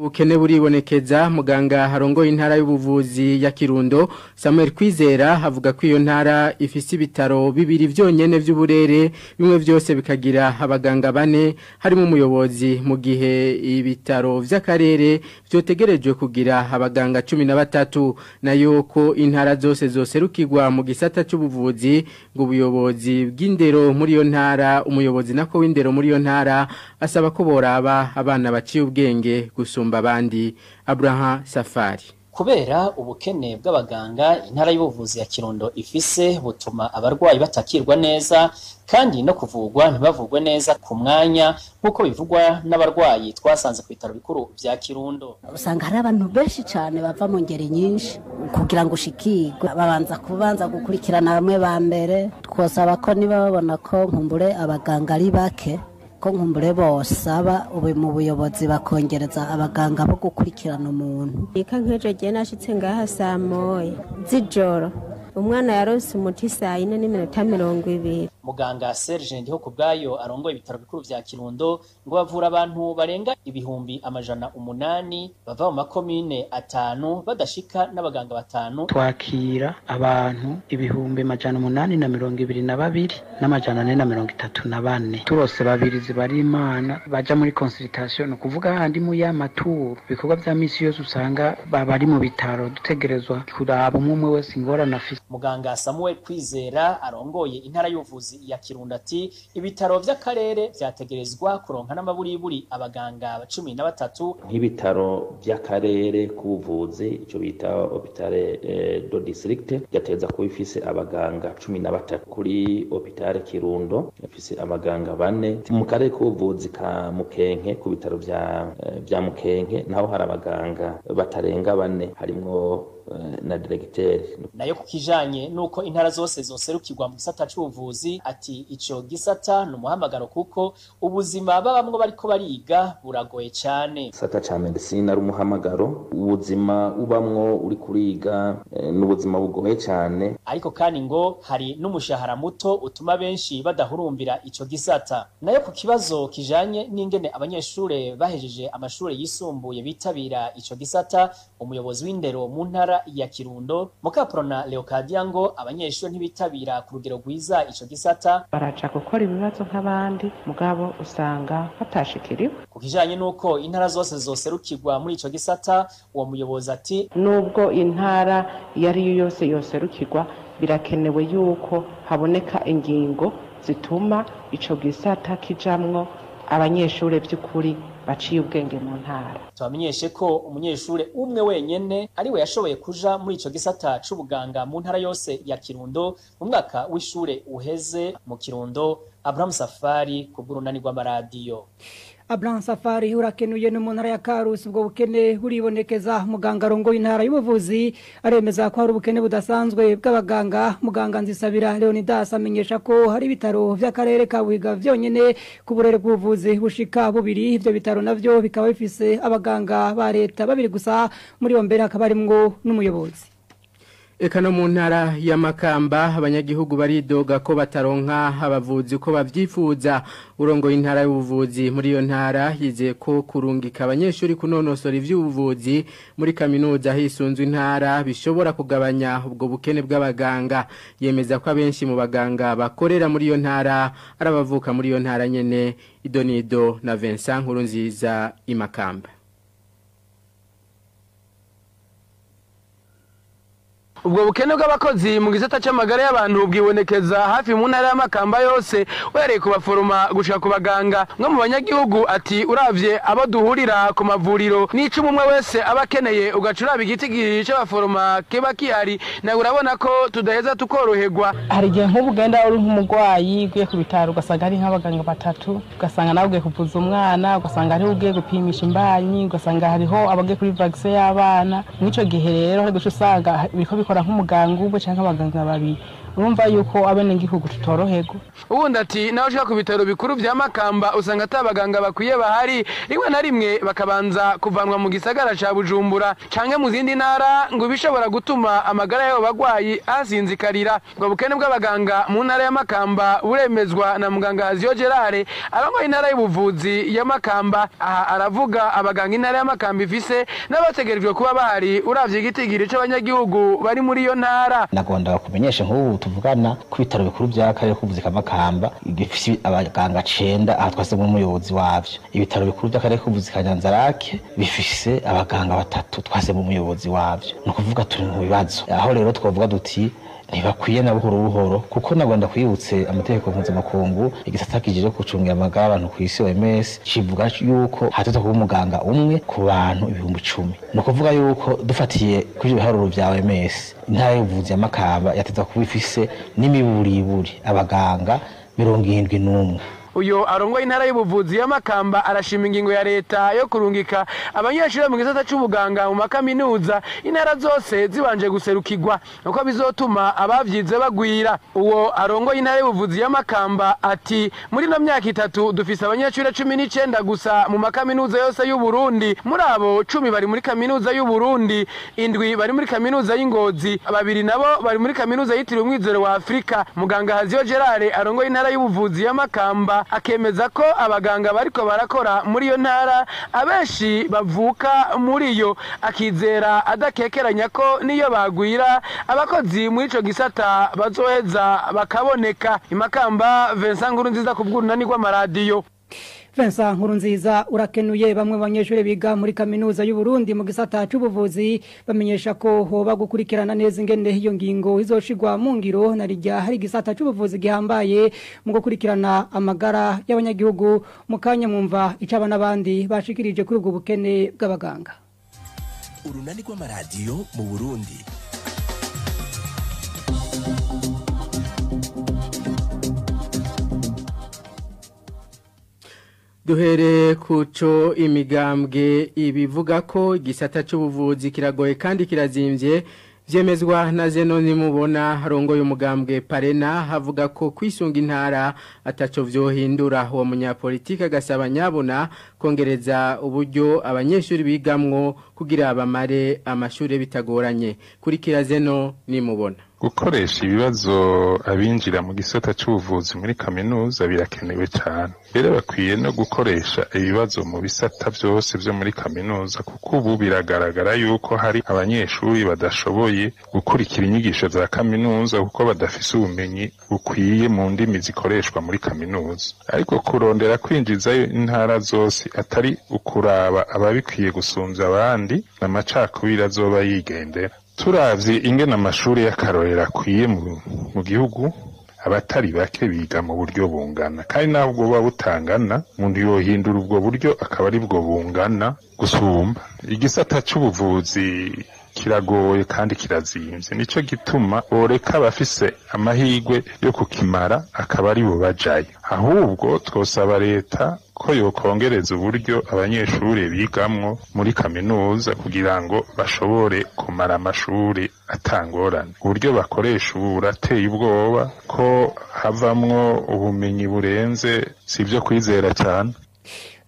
Ubukene buribonekeza. Muganga harongoye intara y'ubuvuzi ya Kirundo, Samuel Kwizera, avuga ko iyo ntara ifise ibitaro bibiri vyonyene vy'uburere, bimwe vyose bikagira abaganga bane harimo umuyobozi, mu gihe ibitaro vy'akarere vyotegerejwe kugira abaganga 13. Nayo ko intara zose zoserukirwa mu gisata c'ubuvuzi, ngo ubuyobozi bw'indero muri iyo ntara, umuyobozi nako w'indero muri iyo ntara, asaba ko boraba abana baciye ubwenge gusumba abandi. Abraham Safari. Kubera ubukene bw'abaganga intara y'ubuvuzi ya Kirundo ifise, butuma abarwayi batakirwa neza kandi no kuvugwa ntibavugwe neza ku mwanya, nk'uko bivugwa n'abarwayi twasanze ku bitaro bikuru vya Kirundo. Usanga hari abantu benshi cyane bava mu ngeri nyinshi. Kugira ngo ushikirwe, babanza kubanza gukurikirana bamwe ba mbere. Twosaba ko niba babona ko nkumbure abaganga ari bake, ko nkumbure bosaba ubu mu buyobozi bakongereza abaganga bo gukurikirana umuntu. Ika nk'ejo gihe nashitse ngaha saa 1 z'ijoro, umwana yaronse umuti saa 4:20. Muganga Serge Ndiho kubwayo arongoye ibitaro bikuru vya Kirundo ngo bavura abantu barenga 800,000 bava mu makomine atanu, badashika n'abaganga batanu. Twakira abantu 822,434. Turose babiri zibari imana baja muri consultation, ni ukuvuga handi mu y'amaturo ibikorwa vya misi yose usanga bari mu bitaro, dutegerezwa kuraba umwe umwe wese ingorane afise. Muganga Samuel Kwizera arongoye intara y'ubuvuzi ya Kirundo ati ibitaro vy'akarere vyategerezwa kuronka n'amaburiburi abaganga 13. Nk'ibitaro by'akarere k'ubuvuzi, icyo bita hôpital de district, gateza kuba ifise abaganga 13. Kuri hôpital Kirundo ifise abaganga bane. Mu karere k'ubuvuzi ka Mukenke, ku bitaro vya Mukenke, naho hari abaganga batarenga bane, harimwo na directeur. Nayo ku kijanye nuko intara zose zoserukirwa mu gisata c'ubuvuzi, ati ico gisata ni umuhamagaro kuko ubuzima babamwo bariko bariga buragoye cane. Gisata ca medicine ari umuhamagaro. Ubuzima ubamwo uri kuriga n'ubuzima bugoye cane. Ariko kandi ngo hari n'umushahara muto utuma benshi badahurumbira ico gisata. Nayo ku kibazo kijanye n'ingene abanyeshure bahejeje amashure yisumbuye bitabira ico gisata, umuyobozi w'indero mu ntara ya Kirundo, Mukaprona Leocadia, ngo abanyeshure ntibitabira ku rugero rwiza ico gisata. Baraja gukora ibibazo nk'abandi, mugabo usanga batashikiriwe. Ku kijanye n'uko intara zose zoserukirwa muri ico gisata, uwo muyobozi ati nubwo intara iyo ari yo yose yoserukirwa, birakenewe yuko haboneka ingingo zituma ico gisata kijamwo abanyeshure by'ukuri baciye ubwenge mu ntara. Tubamenyeshe ko umunyeshure umwe wenyene ariwe yashoboye kuja muri ico gisata c'ubuganga mu ntara yose ya Kirundo mu mwaka w'ishure uheze. Mu Kirundo, Abraham Safari kubw'urunani rw'amaradiyo. Abraham Safari, urakenuye. No mu ntara ya Karusi ubwo bukene buribonekeza. Muganga arongoye intara y'ubuvuzi aremeza ko hari ubukene budasanzwe bw'abaganga. Muganga Nzisabira Leonidas amenyesha ko hari ibitaro vy'akarere ka Buhiga vyonyene ku burere bw'ubuvuzi bushika bubiri, ivyo bitaro navyo bikaba bifise abaganga ba leta babiri gusa, muri bo mbere hakaba harimwo n'umuyobozi. Eka no mu ntara ya Makamba abanyagihugu baridoga ko bataronka abavuzi ko bavyifuza. Urongoye intara y'ubuvuzi muri iyo ntara yizeye ko kurungika abanyeshuri kunonosora ivy'ubuvuzi muri kaminuza hisunzwe intara bishobora kugabanya ubwo bukene bw'abaganga. Yemeza ko abenshi mu baganga bakorera muri iyo ntara arabavuka muri iyo ntara nyene. Idonido na Vincent Nkurunziza imakamba. Ubwo bukene bw'abakozi mu gisata c'amagara y'abantu bwibonekeza hafi mu ntara y'Amakamba yose, uhereye ku baforoma gushika ku baganga. Mwe mu banyagihugu ati uravye abo duhurira ku mavuriro n'icumi umwe wese aba akeneye, ugaca uraba igitigiri c'abaforoma kiba kihari, nawe urabona ko tudaheza tukoroherwa. Hari igihe nk'ubu ugenda uri nk'umurwayi ugiye ku bitaro, ugasanga hari nk'abaganga batatu, ugasanga nawe ugiye kuvuza umwana, ugasanga hariho ugiye gupimisha imbanyi, ugasanga hariho abagiye kuri vaccin y'abana. Mw'ico gihe rero hari guca usanga biriko bikora nk'umuganga umwe canke abaganga babiri. Urumva yuko abenegihugu tutoroherwa. Ubundi ati naho ushaka ku bitaro bikuru vya Makamba usanga ata baganga bakwiye bahari, rimwe na rimwe bakabanza kuvanwa mu gisagara ca Bujumbura canke mu zindi ntara, ngo bishobora gutuma amagara y'abo bagwayi asinzikarira. Ngo bukene bw'abaganga mu ntara ya Makamba buremezwa na muganga Haziyo Gerard arongoye intara y'ubuvuzi ya Makamba. Aha aravuga abaganga intara ya Makamba ifise n'abategerejwe kuba bahari uravye igitigiri c'abanyagihugu bari muri iyo ntara. Nagomba kumenyesha nk'ubu tuvugana ku bitaro bikuru vya karere k'ubuvuzi ka Makamba gifise abaganga 9, aha twase mu muyobozi wavyo. Ibitaro bikuru by'akarere k'ubuvuzi ka Nyanzarake bifise abaganga 3, twase mu muyobozi wavyo. Ni ukuvuga turi mu bibazo aho rero twavuga duti ntibakwiye na buhoro buhoro, kuko nagomba kwibutse amategeko mpuzamakungu igisata kijejwe gucungira amagara y'abantu ku isi OMS kivuga yuko hateza kuba umuganga umwe ku bantu 10,000. Ni ukuvuga yuko dufatiye kuri ibiharuro vya OMS, intara y'ubuvuzi ya Makamba yateza kuba ifise n'imiburiburi abaganga 71. Uyo arongoye intara y'ubuvuzi ya Makamba arashima ingingo ya leta yo kurungika abanyeshuri mu gisata c'ubuganga mu makaminuza intara zose zibanje guserukirwa, uko bizotuma abavyize bagwira. Uwo arongoye intara y'ubuvuzi ya Makamba ati muri no myaka 3 dufise abanyeshuri 19 gusa mu makaminuza yose y'u Burundi, muri abo 10 bari muri kaminuza y'u Burundi, 7 bari muri kaminuza y'Ingozi, 2 nabo bari muri kaminuza yitiriwe Umwizero wa Afrika. Muganga Haziyo Gerard arongoye intara y'ubuvuzi ya Makamba akemeza ko abaganga bariko barakora muri iyo ntara abenshi bavuka muri yo, akizera adakekeranya ko niyo bagwira abakozi muri ico gisata bazoheza bakaboneka. Imakamba, Vincent Nkurunziza ku bw'urunani rw'amaradiyo. Vincent Nkurunziza urakenuye. Bamwe banyeshure biga muri kaminuza y'u Burundi mu gisata c'ubuvuzi bamenyesha ko hoba gukurikirana neza ingene iyo ngingo izoshigwa mu ngiro, na rijya hari gisata c'ubuvuzi gihambaye mu gukurikirana amagara y'abanyagihugu. Mu kanya mwumva icaba n'abandi bashikirije kuri ubwo bukene bw'abaganga. Urunani rw'amaradiyo mu Burundi. Duhere kuco imigambwe ibivuga ko igisata c'ubuvuzi kiragoye kandi kirazimvye, vyemezwa na Zeno Nimubona arongoye umugambwe Parena, havuga ko kwisunga intara ataco vyohindura. Uwo munyapolitike agasaba nyabona kongereza uburyo abanyeshuri bigamwo kugira bamare amashure bitagoranye. Kurikira Zeno Nimubona. Gukoresha ibibazo abinjira mu gisata c'ubuvuzi muri kaminuza birakenewe cyane. Mbere bakwiye no gukoresha ibibazo mu bisata byose vyo muri kaminuza, kuko ubu biragaragara yuko hari abanyeshuri badashoboye gukurikira inyigisho za kaminuza kuko badafise ubumenyi bukwiye mu ndimi zikoreshwa muri kaminuza. Ariko kurondera kwinjizayo intara zose atari ukuraba ababikwiye gusumvya abandi, n'amacakubiri azoba yigendera. Turavye ingene amashuri y'akarorero akwiye mu gihugu, abatari bake biga mu buryo bungana, kandi naho ubwo buba butangana umuntu yohindura ubwo buryo akaba ari bwo bungana gusumba. Igisata c'ubuvuzi kiragoye kandi kirazimvye, nico gituma boreka abafise amahirwe yo kukimara akaba ari bo bajayo. Ahubwo twosaba leta ko yokongereza uburyo abanyeshuri bigamwo muri kaminuza kugira ngo bashobore kumara amashuri atangorane. Uburyo bakoresha ubu burateye ubwoba ko havamwo ubumenyi burenze, si ibyo kwizera cyane.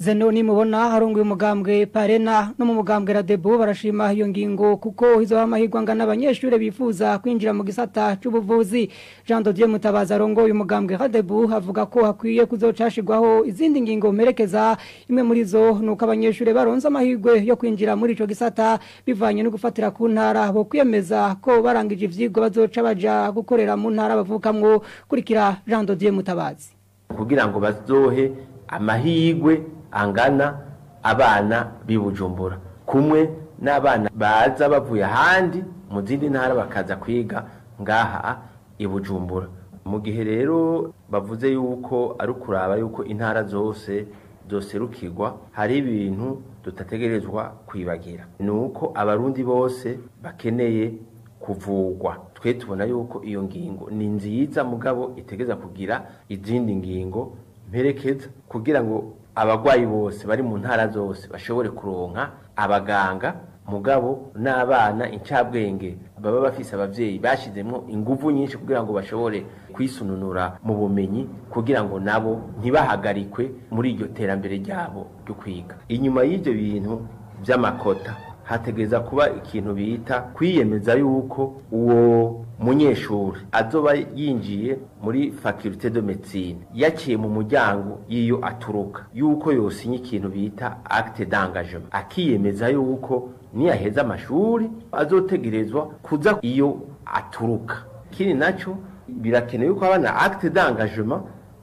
Zeno Nimubona arongoye umugambwe Parena no mu mugambwe Radebu barashima iyo ngingo kuko izo amahirwe angana abanyeshure bifuza kwinjira mu gisata c'ubuvuzi. Jean Dodier Mutabazi arongoye umugambwe Radebu avuga ko hakwiye kuzocashirwaho izindi ngingo merekeza. Imwe muri zo nuko abanyeshure baronze amahirwe yo kwinjira muri ico gisata bivanye no gufatira ku ntara, bo kwiyemeza ko barangije ivyigwa bazoca baja gukorera mu ntara bavukamwo. Kurikira Jean Dodier Mutabazi. Kugira ngo bazohe amahirwe angana abana b'ibujumbura kumwe n'abana baza bavuye ahandi mu zindi ntara bakaza kwiga ngaha ibujumbura. Mu gihe rero bavuze yuko ari kuraba yuko intara zose zoserukirwa, hari ibintu tutategerezwa kwibagira, nuko abarundi bose bakeneye kuvugwa. Twe tubona yuko iyo ngingo ni nziza, mugabo itegeza kugira izindi ngingo mperekeza kugira ngo Abagwayi bose bari mu ntara zose bashobore kuronka abaganga, mugabo n'abana incabwenge baba bafise abavyeyi bashizemwo inguvu nyinshi kugira ngo bashobore kwisununura mu bumenyi, kugira ngo nabo ntibahagarikwe muri iryo terambere ryabo ryo kwiga. Inyuma y'ivyo bintu vy'amakota hategereza kuba ikintu bita kwiyemeza yuko uwo munyeshuri azoba yinjiye muri faculté de médecine yaciye mu muryango y'iyo aturuka, yuko yosinya ikintu bita acte d'engagement, akiyemeza yuko niyaheza amashuri azotegerezwa kuza iyo aturuka. Ikindi naco birakenewe yuko abana acte d'engagement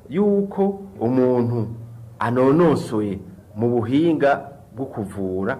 yuko umuntu anonosoye mu buhinga bwo kuvura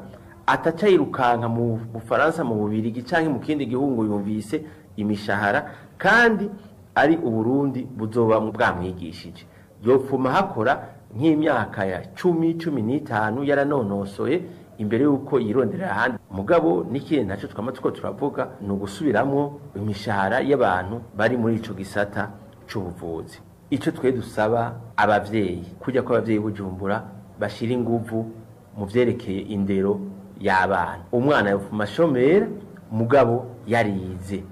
ataca yirukanka mu Bufaransa, mu Bubirigi canke mu kindi gihugu yumvise imishahara, kandi ari Uburundi buzoba bwamwigishije. Yopfuma hakora nk'imyaka ya 10, 15 yaranonosoye imbere yuko yirondera ahandi. Mugabo n'ikindi naco twama tuko turavuga ni ugusubiramwo imishahara y'abantu bari muri ico gisata c'ubuvuzi. Ico twe dusaba abavyeyi, kujya ko abavyeyi Bujumbura bashira inguvu mu vyerekeye indero y'abana. Umwana yopfuma ashomera mugabo yarize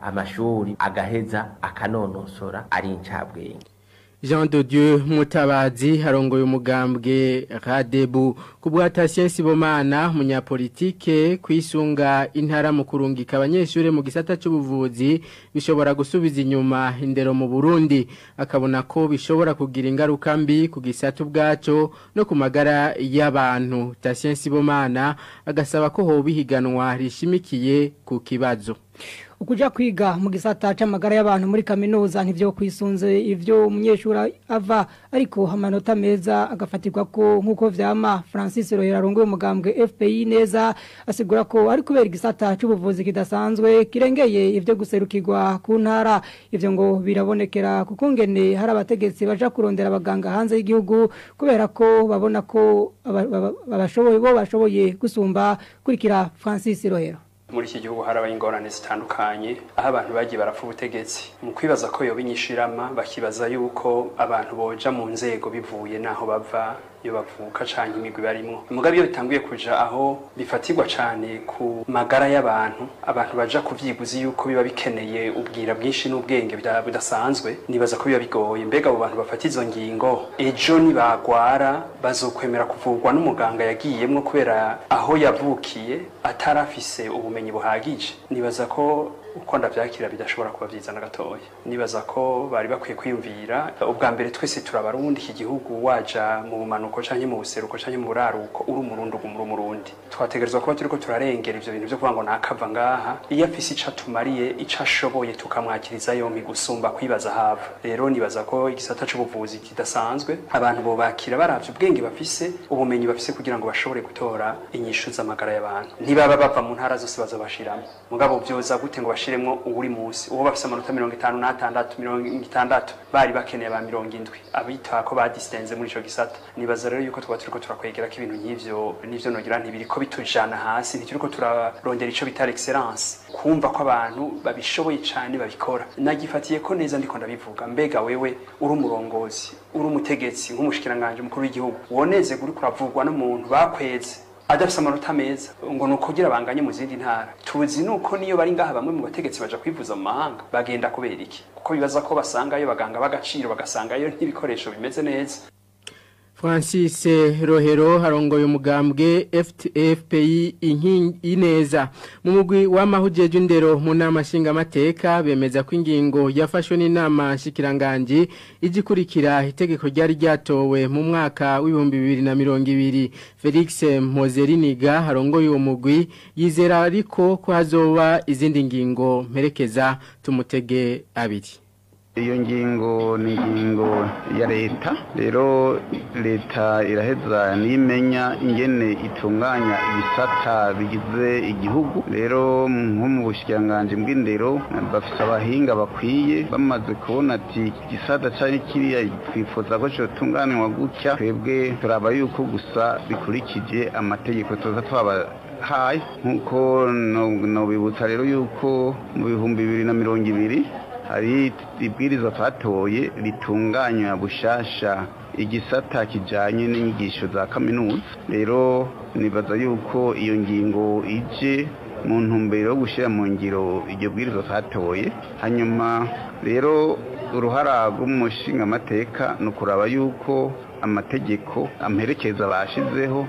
amashuri agaheza akanonosora ari incabwenge. Jean de Dieu Mutabazi harongoye umugambwe Radebu. Kubwa Tatien Sibomana, umunyapolitike, kwisunga intara mu kurungika abanyeshure mu gisata c'ubuvuzi bishobora gusubiza inyuma indero mu Burundi, akabona ko bishobora kugira ingaruka mbi ku gisata ubwaco no ku magara y'abantu. Tatien Sibomana agasaba ko hoba ihiganwa rishimikiye ku kibazo. Ukuja kwiga mu gisata c'amagara y'abantu muri kaminuza ntivyo kwisunze ivyo umunyeshuri ava, ariko amanota meza agafatirwa ko nkuko vyama. Francis Rohera arongoye umugambwe FPI neza asigura ko ari kubera igisata c'ubuvuzi kidasanzwe kirengeye ivyo guserukirwa ku ntara. Ivyo ngo birabonekera kuko ngene hari abategetsi baja kurondera abaganga hanze y'igihugu kubera ko babona ko babashoboye bo bashoboye gusumba. Kurikira Francis Rohera. Muri iki gihugu harabaye ingorane zitandukanye aho abantu bagiye barapfa ubutegetsi mu kwibaza ko yoba inyishirama, bakibaza yuko abantu boja mu nzego bivuye naho bava, iyo bavuka canke imigwi barimwo. Mugabe iyo bitanguye kuja aho bifatirwa cane ku magara y'abantu, abantu baja kuvyiguzi yuko biba bikeneye ubwira bwinshi n'ubwenge budasanzwe, nibaza ko biba bigoye. Mbega abo bantu bafata izo ngingo ejo nibagwara bazokwemera kuvurwa n'umuganga yagiyemwo kubera aho yavukiye atarafise ubumenyi buhagije? Nibaza ko uko ndavyakira bidashobora kuba vyiza na gatoya. Nibaza ko bari bakwiye kwiyumvira ubwa mbere twese turabarundi, iki gihugu waja mu bumanuko canke mu buseruko canke mu buraruko uri umurundi uguma uri umurundi. Twategerezwa kuba turiko turarengera ivyo bintu vyo kuvuga ngo nakava ngaha, iyo afise ico atumariye ico ashoboye tukamwakiriza yompi gusumba kwibaza hava. Rero nibaza ko igisata c'ubuvuzi kidasanzwe abantu bobakira baravye ubwenge bafise, ubumenyi bafise kugira ngo bashobore gutora inyishu z'amagara y'abantu. Ntibaba bava mu ntara zose bazobashiramwo, mugabo vyoza gute ngo bashiremwo uri munsi uwo bafise amanota 56, 60 bari bakeneye ba 70 abitwa ko badistenze muri ico gisata. Nibaza rero yuko tuba turiko turakwegera ko ibintu nk'ivyo nivyo nogira ntibiriko bitujana hasi, ntituriko turarondera ico bita excellence, kumva ko abantu babishoboye cane babikora. Nagifatiye ko neza ndiko ndabivuga. Mbega wewe uri umurongozi, uri umutegetsi nk'umushikiranganje mukuru w'igihugu, woneze uri kuravugwa n'umuntu bakweze adafise amanota meza ngo nuko kugira banganye mu zindi ntara? Tuzi nuko niyo bari ngaha bamwe mu bategetsi baja kwivuza mu mahanga bagenda kubera iki? Kuko bibaza ko basangayo baganga bagaciro, bagasangayo n'ibikoresho bimeze neza. Francis Rohero harongoye umugambwe FPI Ineza. Mu mugwi w'amahujeje indero mu nama nshingamateka bemeza ko ingingo yafashwe n'inama nshikiranganji igikurikira itegeko ryari ryatowe mu mwaka w'ibihumbi 2020. Felix Mpozeriniga harongoye uwo mugwi yizera ariko ko hazoba izindi ngingo mperekeza. Tumutege abiri. Iyo ngingo ni ingingo ya leta, rero leta iraheza nimenya ingene itunganya ibisata bigize igihugu. Rero nko mu bushikiranganji bw'indero bafise abahinga bakwiye, bamaze kubona ati igisata canke kiriya twifuza ko cotunganwa gutya, twebwe turaba yuko gusa bikurikije amategeko tuza twabahaye. Nkuko nobibutsa rero yuko mu 2020 hari ibwirizwa twatoye ritunganya bushasha igisata kijanye n'inyigisho za kaminuza. Rero nibaza yuko iyo ngingo ije mu ntumbero yo gushyira mu ngiro iryo bwirizwa twatoye. Hanyuma rero uruhara rw'umushingamateka ni ukuraba yuko amategeko amperekeza bashizeho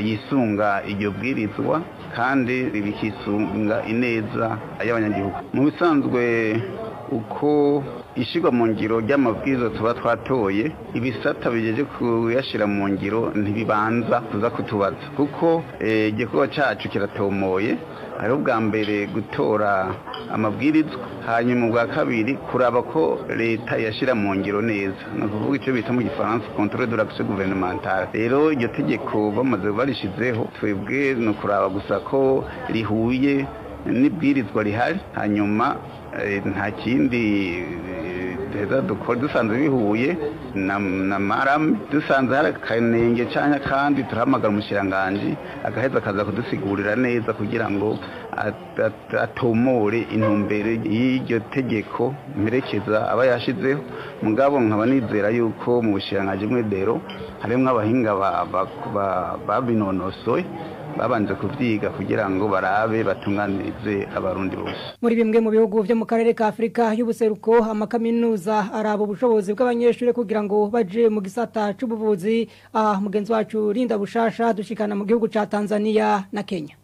yisunga iryo bwirizwa kandi bikisunga ineza y'abanyagihugu. Mu bisanzwe uko ishyirwa mu ngiro ry'amabwiriza tuba twatoye, ibisata bigejeje kuyashyira mu ngiro ntibibanza kuza kutubaza, kuko igikorwa cyacu kiratomoye. Hariho ubwa mbere gutora amabwirizwa, hanyuma ubwa kabiri kuraba ko leta yashyira mu ngiro neza, ni ukuvuga icyo bita mu gifaransa contrôle de l'action gouvernementale. Rero iryo tegeko bamaze barishizeho, twebwe ni ukuraba gusa ko rihuye n'ibwirizwa rihari, hanyuma nta kindi duheza dukora. Dusanze bihuye na marame, dusanze hari akanenge cyangwa kandi turahamagara umushikiranganji agaheza akaza kudusigurira neza kugira ngo atomore intumbero y'iryo tegeko mperekeza aba yashizeho. Mugabo nkaba nizera yuko mu bushikiranganji bw'indero harimwo abahinga babinonosoye babanje kuvyiga kugira ngo barabe batunganirize abarundi bose. Muri bimwe mu bihugu vyo mu karere ka Afrika y'ubuseruko, amakaminuza araba ubushobozi bw'abanyeshuri kugira ngo baje mu gisata c'ubuvuzi. Mugenzi wacu Linda Bushasha dushikana mu gihugu ca Tanzania na Kenya.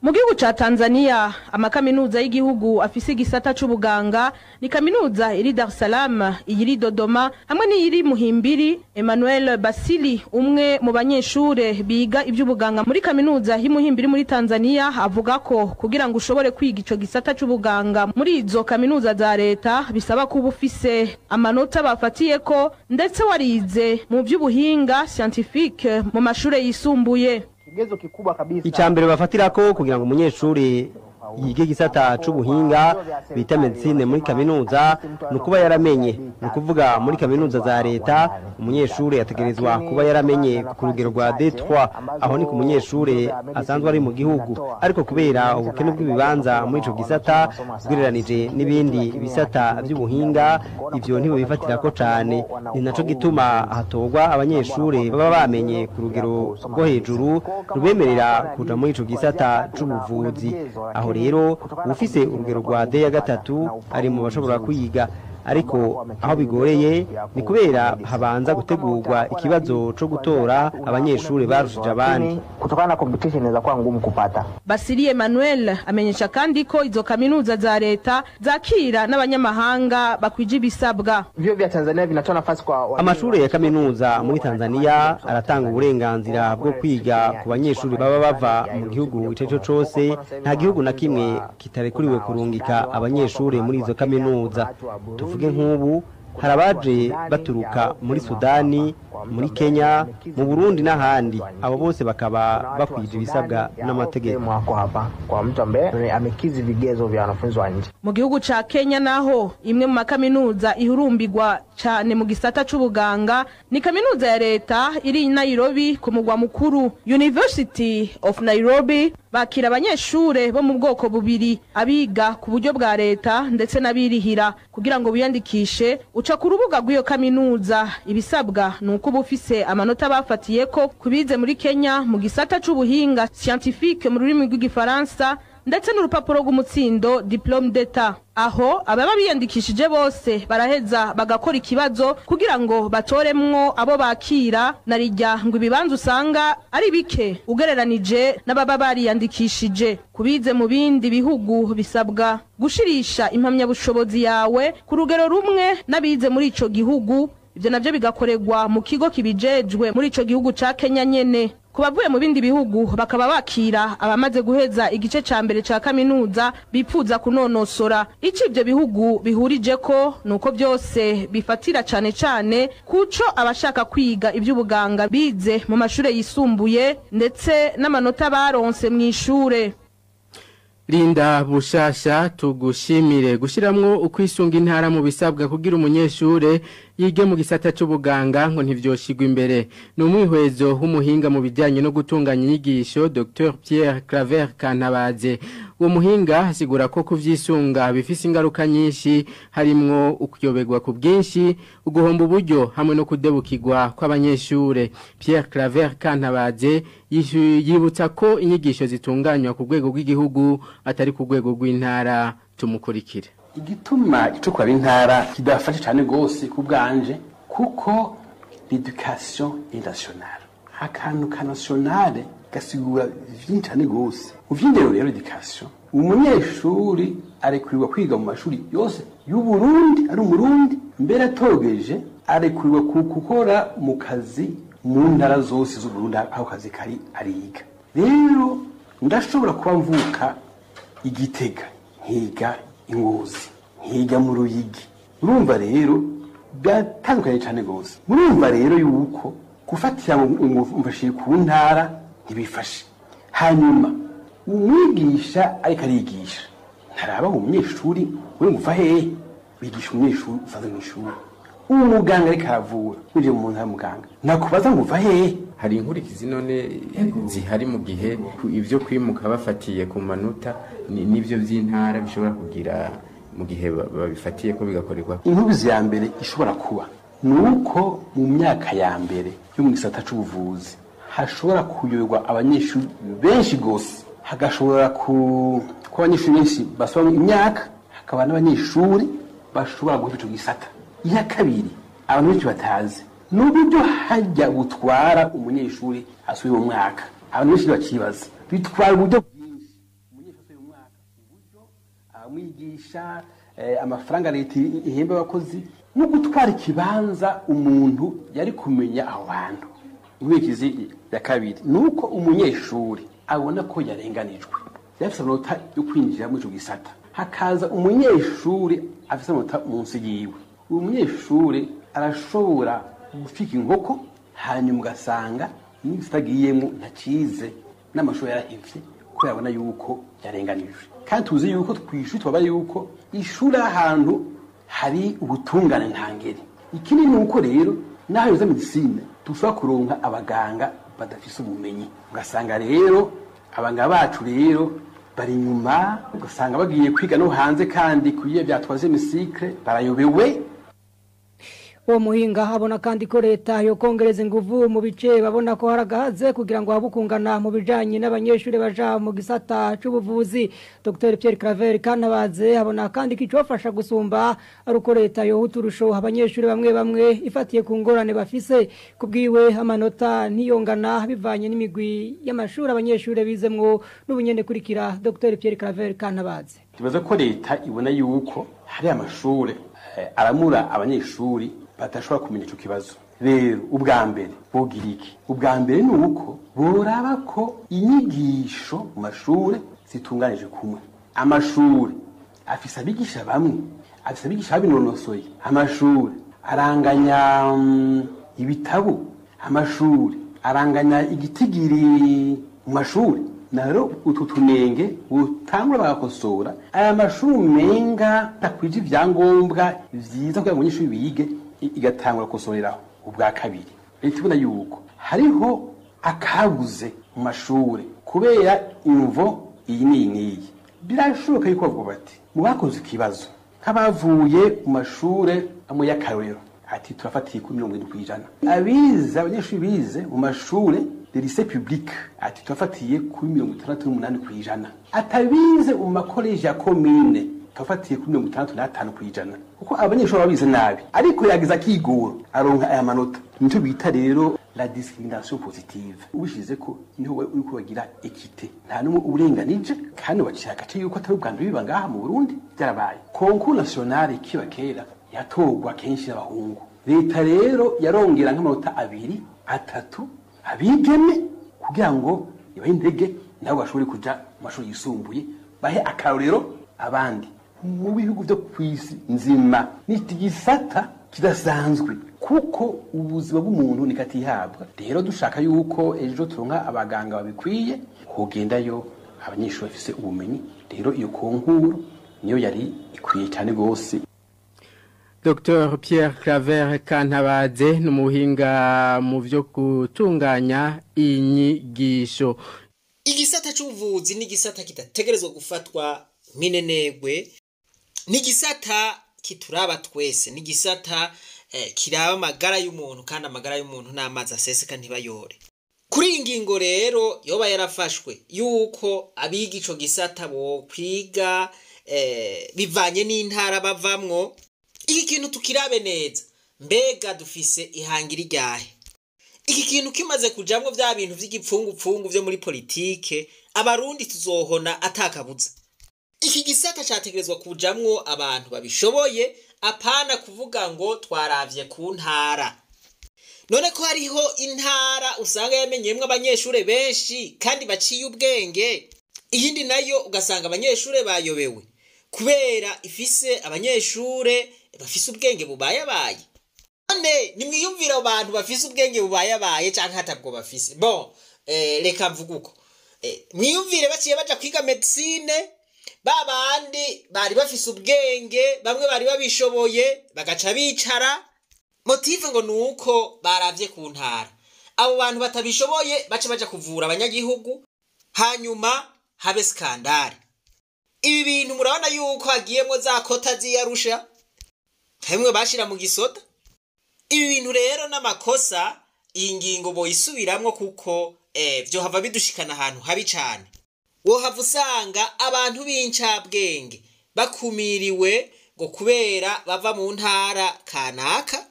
Mu gihugu ca Tanzania, amakaminuza y'igihugu afise igisata c'ubuganga ni kaminuza iri Dar es Salaam, iyiri Dodoma hamwe n'iyiri Muhimbili. Emmanuel Basili, umwe mu banyeshure biga ivy'ubuganga muri kaminuza y'Imuhimbili muri Tanzania, avuga ko kugira ngo ushobore kwiga ico gisata c'ubuganga muri izo kaminuza za leta bisaba kuba ufise amanota bafatiyeko ndetse warize mu vy'ubuhinga scientifique mu mashure yisumbuye. Icambere bafatirako kugira ngo umunyeshuri yige gisata c'ubuhinga bita medicine muri kaminuza nukuba yaramenye, nukuvuga muri kaminuza za leta umunyeshuri ategerezwa kuba yaramenye ku rugero rwa D3, aho ni ku munyeshuri asanzwe ari mu gihugu. Ariko kubera ubukene bw'ibibanza muri ico gisata ugereranije n'ibindi bisata by'ubuhinga, ivyo ntibifatirako cane. Ni naco gituma hatorwa abanyeshuri baba bamenye ku rugero rwo hejuru rubemerera kuja muri ico gisata c'ubuvuzi. Aho rero ufise urugero rwa D ya gatatu ari mu bashobora kwiga, ariko aho bigoreye ni kubera habanza gutegurwa ikibazo co gutora abanyeshuri barushije abandi. Kutokana na competition inaweza kuwa ngumu kupata. Basili Emmanuel amenyesha kandi ko izo kaminuza za leta zakira n'abanyamahanga bakwije ibisabwa. Vyuo vya Tanzania vinatoa nafasi kwa amashure ya kaminuza muri Tanzania aratanga uburenganzira bwo kwiga ku banyeshuri baba bava mu gihugu ico cose. Nta gihugu na kimwe kitarekuriwe kurungika abanyeshuri muri izo kaminuza. Tuvuge nk'ubu hari abaje baturuka muri Sudani, muri Kenya, mu Burundi n'ahandi, abo bose bakaba bakwije ibisabwa n'amategeko. Kwa mtu ambaye amekizi vigezo vya wanafunzi wa nje. Mu gihugu ca Kenya naho, imwe mu makaminuza ihurumbirwa cane mu gisata c'ubuganga ni kaminuza ya leta iri Nairobi ku mugwa mukuru, University of Nairobi. Bakira abanyeshure bo mu bwoko bubiri, abiga ku buryo bwa leta ndetse n'abirihira. Kugira ngo wiyandikishe uca ku rubuga rw'iyo kaminuza. Ibisabwa ni uko uba ufise amanota bafatiyeko kubize muri Kenya mu gisata c'ubuhinga scientifique mu rurimi rw'igifaransa ndetse n'urupapuro rw'umutsindo diplôme d'état. Aho ababa biyandikishije bose baraheza bagakora ikibazo kugira ngo batoremwo abo bakira, narijya ngo ibibanza usanga ari bike ugereranije n'ababa bariyandikishije. Kubize mu bindi bihugu bisabwa gushirisha impamyabushobozi yawe ku rugero rumwe n'abize muri ico gihugu, ivyo navyo bigakorerwa mu kigo kibijejwe muri ico gihugu ca Kenya nyene. Ku bavuye mu bindi bihugu bakaba bakira abamaze guheza igice ca mbere ca kaminuza bipfuza kunonosora. Ico ivyo bihugu bihurije ko nuko byose bifatira cane cane kuco abashaka kwiga ivy'ubuganga bize mu mashure yisumbuye ndetse n'amanota baronse mw'ishure. Linda Bushasha tugushimire. Gushiramwo ukwisunga intara mu bisabwa kugira umunyeshure yige mu gisata c'ubuganga ngo ntivyoshigwa imbere. Ni umwihwezo w'umuhinga mu bijyanye no gutunganya inyigisho Dr Pierre Claver Kantabaze. Uwo muhinga asigura ko kuvyisunga bifise ingaruka nyinshi, harimwo ukuyobegwa ku bwinshi, uguhomba uburyo hamwe no kudebukirwa kw'abanyeshure. Pierre Claver Kantabaze yibutsa ko inyigisho zitunganywa ku rwego rw'igihugu atari ku rwego rw'intara. Tumukurikire. Igituma ico kuraba intara kidafashe cyane gose ku bwanje, kuko l'éducation est nationale. Akantu ka nationale gasigura vyinshi cyane gose. Mu vy'indero rero, éducation, umunyeshuri arekurirwa kwiga mu mashuri yose y'Uburundi ari Umurundi, mbere atogeje arekurirwa gukora mu kazi mu ntara zose z'Uburundi aho kazi kari ariga. Rero ndashobora kuba mvuka Igitega, nkiga Ingozi, nkiga mu Ruyigi. Urumva rero byatandukanye cyane gose. Murumva rero yuko gufatira ngo mfashiye ku ntara ntibifashe. Hanyuma umwigisha ariko arigisha ntaraba umunyeshuri uri nguva hehe, wigisha umunyeshuri usanzwe mu ishuri. Umuganga ariko aravura, uje mu ntara muganga nakubaza ngo uva hehe. Hari inkurikizi none zihari mu gihe ibyo kwimuka bafatiye ku manota n'ibyo by'intara bishobora kugira mu gihe babifatiye ko bigakorerwa? Inkubizi ya mbere ishobora kuba ni uko mu myaka ya mbere yo mu gisata c'ubuvuzi hashobora kuyoberwa abanyeshuri benshi gose, hagashobora kuba abanyeshuri benshi basoma imyaka, hakaba n'abanyeshuri bashobora guheba ico gisata. Iya kabiri abantu benshi batazi ni uburyo hajya gutwara umunyeshuri asubiye mu mwaka. Abantu benshi bakibaza bitwara uburyo bwinshi umunyeshuri asubiye mu mwaka, uburyo abamwigisha, amafaranga leta ihemba abakozi, no gutwara ikibanza umuntu yari kumenya aho hantu. Inkurikizi ya kabiri ni uko umunyeshuri abona ko yarenganijwe, yafise amanota yo kwinjira muri ico gisata, hakaza umunyeshuri afise amanota munsi yiwe. Uwo munyeshuri arashobora gucika inkoko, hanyuma ugasanga n'igisata agiyemo ntacize, n'amashuri yarahevye kubera abona yuko yarenganijwe. Kandi tuzi yuko tw'ishuri twaba yuko ishuri ahantu hari ubutungane ntangere. Ikindi ni uko rero n'aho yoza medicine dushobora kuronka abaganga badafise ubumenyi, ugasanga rero abaganga bacu rero bari inyuma, ugasanga bagiye kwiga no hanze kandi kuyiye bya troisième cycle barayobewe. Uwo muhinga abona kandi ko leta yo kongereza inguvu mu bice babona ko haragahaze kugira ngo habukungana mu bijanye n'abanyeshuri baja mu gisata c'ubuvuzi. Dr Pierre Claver Kantabaze abona kandi ko icofasha gusumba ari uko leta yo uturusho abanyeshuri bamwe bamwe ifatiye ku ngorane bafise. Kubwiwe amanota ntiyongana bivanye n'imigwi y'amashuri abanyeshuri bizemwo n'ubunyene. Kurikira Dr Pierre Claver Kantabaze. Tubaza ko leta ibona yuko hari amashure aramura abanyeshuri badashobora kumenya ico kibazo. Rero ubwa mbere bogira iki? Ubwa mbere ni uko boraba ko inyigisho mu mashure zitunganije kumwe. Amashure afise abigisha bamwe, afise abigisha babinonosoye, amashure aranganya ibitabo, amashure aranganya igitigiri mu mashure. Naro utu tunenge utangura bagakosora aya mashuri umenga takwije ivyangombwa vyiza kugira ngo abanyeshuri bige, igatangura gukosoreraho. Ubwa kabiri, leta ibona yuko hariho akabuze mu mashure kubera imvo iyi n'iyi n'iyi, birashoboka yuko bavuga bati mu bakoze ikibazo nk'abavuye mu mashure amwe y'akarorero, ati turafatiye kuri 70%, abize abanyeshuri bize mu mashure de lycée public, ati turafatiye kuri 68%, atabize mu makoleje ya commune turafatiye kuri 65%, kuko abanyeshuri babize nabi ariko yagize akigoro aronka aya manota. Nico bita rero la discrimination positive. Ubishize ko niho uriko bagira équité, nta numwe uburenganije, kandi baciye agace yuko atari ubwa mbere biba ngaha mu Burundi. Byarabaye concours national kiba kera yatorwa kenshi n'abahungu. Leta rero yarongera nk'amanota 2 3 abigeme kugira ngo ibahe intege nabo bashobore kuja mu mashuri yisumbuye, bahe akarorero abandi mu bihugu byo kw'isi nzima. Ni igisata kidasanzwe kuko ubuzima bw'umuntu nikatihabwa. Rero dushaka yuko ejo turonka abaganga babikwiye, hogendayo abanyeshuri bafise ubumenyi. Rero iyo konkuru niyo yari ikwiye cyane gose. Dr Pierre Claver Kantabaze ni umuhinga mu byo gutunganya inyigisho. Igisata c'ubuvuzi ni igisata kidategerezwa gufatwa minenegwe, ni igisata kituraba twese, ni igisata kiraba amagara y'umuntu, kandi amagara y'umuntu n'amazi aseseka ntibayore. Kuri iyi ngingo rero yoba yarafashwe yuko abiga ico gisata bokwiga bivanye n'intara bavamwo. Iki kintu tukirabe neza, mbega dufise ihangira iryahe? Iki kintu kimaze kujamwo vya bintu vy'igipfungupfungu vyo muri politike, abarundi tuzohona atakabuza. Iki gisata categerezwa kujamwo abantu babishoboye, apana kuvuga ngo twaravye ku ntara. None ko hariho intara usanga yamenyemwo abanyeshure benshi kandi baciye ubwenge, iyindi nayo ugasanga abanyeshure bayobewe kubera ifise abanyeshure bafise ubwenge bubayabaye. None nimwiyumvira abantu bafise ubwenge bubayabaye canke hatabwo bafise. Bon, reka mvuge uko. Mwiyumvire baciye baja kwiga medicine, babandi bari bafise ubwenge, bamwe bari babishoboye bagaca bicara. Motive ngo nuko baravye ku ntara. Abo bantu batabishoboye bace baja kuvura abanyagihugu, hanyuma habe skandale. Ibi bintu murabona yuko hagiyemwo za kota ziyarusha, hamwe bashira mu gisoda. Ibi bintu rero n'amakosa, iyi ngingo boyisubiramwo kuko vyo hava bidushikana ahantu habi cane. Wohava usanga abantu b'incabwenge bakumiriwe ngo kubera bava mu ntara kanaka,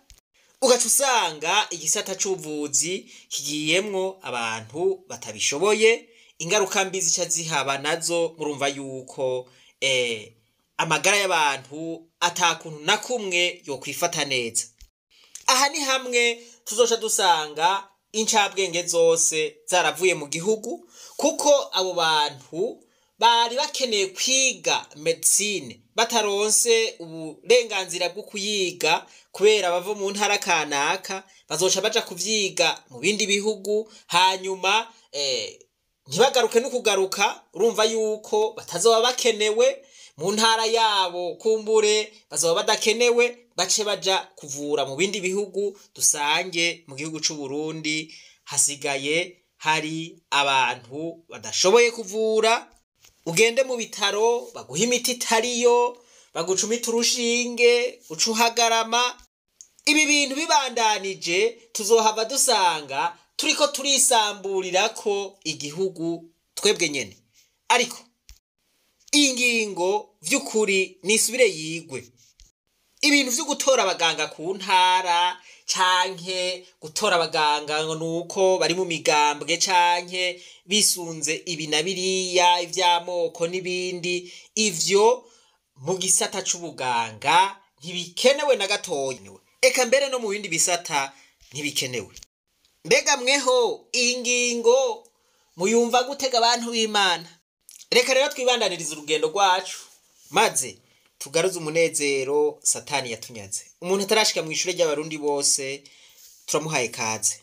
ugaca usanga igisata c'ubuvuzi kigiyemwo abantu batabishoboye. Ingaruka mbi zica zihaba nazo murumva yuko amagara y'abantu atakuntu na kumwe yokwifata neza. Aha ni hamwe tuzoca dusanga incabwenge zose zaravuye mu gihugu, kuko abo bantu bari bakeneye kwiga medicine bataronse uburenganzira bwo kuyiga kubera bava mu ntara kanaka, bazoca baja kuvyiga mu bindi bihugu, hanyuma ntibagaruke no kugaruka. Urumva yuko batazoba bakenewe mu ntara yabo, kumbure bazoba badakenewe, bace baja kuvura mu bindi bihugu. Dusange mu gihugu c'u Burundi hasigaye hari abantu badashoboye kuvura. Ugende mu bitaro baguha imiti itariyo, bagucumita urushinge ucuhagarama. Ibi bintu bibandanije tuzohava dusanga turiko turisamburirako igihugu twebwe nyene. Ariko iyi ngingo vy'ukuri nisubire yigwe. Ibintu vyo gutora abaganga ku ntara canke gutora abaganga ngo nuko bari mu migambwe canke bisunze ibi na biriya ivy'amoko n'ibindi, ivyo mu gisata c'ubuganga ntibikenewe na gatoya, eka mbere no mu bindi bisata ntibikenewe. Mbega mweho iyi ngingo muyumva gutega abantu b'Imana? Reka rero twibandanirize urugendo rwacu maze tugaruze umunezero Satani yatunyaze. Umuntu atarashika mu ishure ry'abarundi bose turamuhaye kaze.